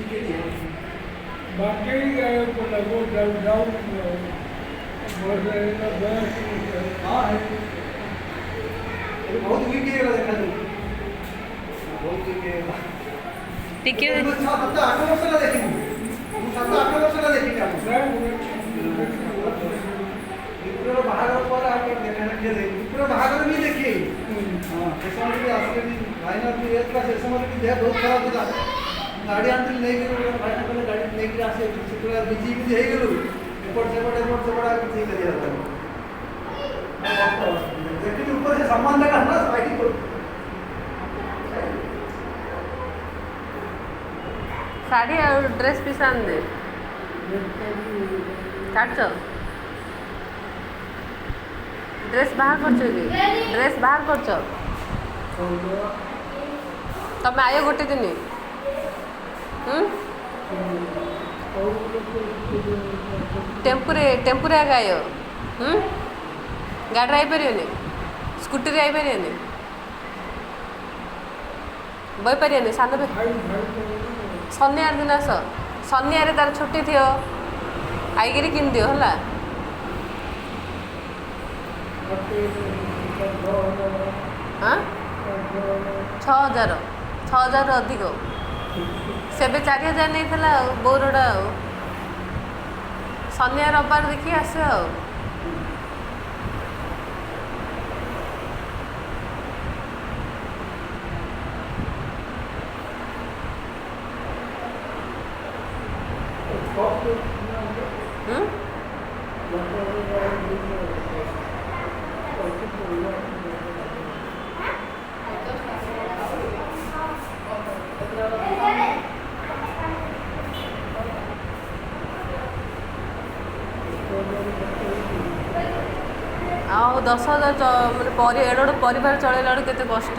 ହଁ, ଏବେ ବହୁତ ୱିକ୍ ହେଇଗଲା ଦେଖାଯାଉଛି, ବହୁତ ୱିକ୍ ହେଇଗଲା। ଟିକେ। 6, 7, 8 ବର୍ଷ ହେଲା ଦେଖିନି ମୁଁ, 7, 8 ବର୍ଷ ହେଲା ଦେଖିନି। ଆପଣ ବିପ୍ରର ବାହାଘର ପରେ ଆଉ କେବେ ଦେଖା ସାକ୍ଷାତ ହେଇନି। ବିପ୍ରର ବାହାଘର ବି ଦେଖି, ହଁ, ସେ ସମୟରେ ବି ଆସିଲେ ବି ଭାଇନା ବି ଇଏ ଥିଲା। ସେ ସମୟରେ ବି ଦେହ ବହୁତ ଖରାପ ଥିଲା। ଗାଡ଼ି ଆଣିଥିଲି ନେଇକି, ଭାଇନା କହିଲେ ଗାଡ଼ି ନେଇକିରି ଆସେ। ସେତେବେଳେ ବିଜି ବିଜି ହେଇଗଲୁ, ଏପଟ ସେପଟ ଏପଟ ସେପଟ, ଆଉ କିଛି କରି ହେଲାନି। ଦେଖିଲି ଉପରେ ସେ ସମ୍ମାନ ଦେଖା ନା ସାଇଡ୍। ଶାଢ଼ୀ ଆଉ ଡ୍ରେସ୍ ପିସ୍ ଆଣିଦେ। କାଟୁଛ? ଡ୍ରେସ୍ ବାହାର କରୁଛ କି? ଡ୍ରେସ୍ ବାହାର କରୁଛ? ତମେ ଆୟ ଗୋଟେ ଦିନ। ହୁଁ, ଟେମ୍ପୁରେ, ଟେମ୍ପୁରେ ଆଗ ଆୟ। ହୁଁ, ଗାଡ଼ିରେ ଆଇପାରିବନି, ସ୍କୁଟିରେ ଆଇପାରିବନି, ବଇପାରିବନି। ସାନ ଭାଇ ଶନିବାର ଦିନ ଆସ। ଶନିବାରେ ତାର ଛୁଟି ଥିବ, ଆଇକିରି କିଣିଦିଅ ହେଲା। ହଁ, 6,000, 6,000ରୁ ଅଧିକ। ସେବେ 4,000 ନେଇଥିଲା ଆଉ ବୋଉରଟା। ଆଉ ଶନିବାର ରବିବାର ଦେଖି ଆସିବ ଆଉ। ହୁଁ, ଆଉ 10,000 ମାନେ ଏଡ଼େ ବଡ଼ ପରିବାର ଚଳେଇଲା ବେଳକୁ କେତେ କଷ୍ଟ।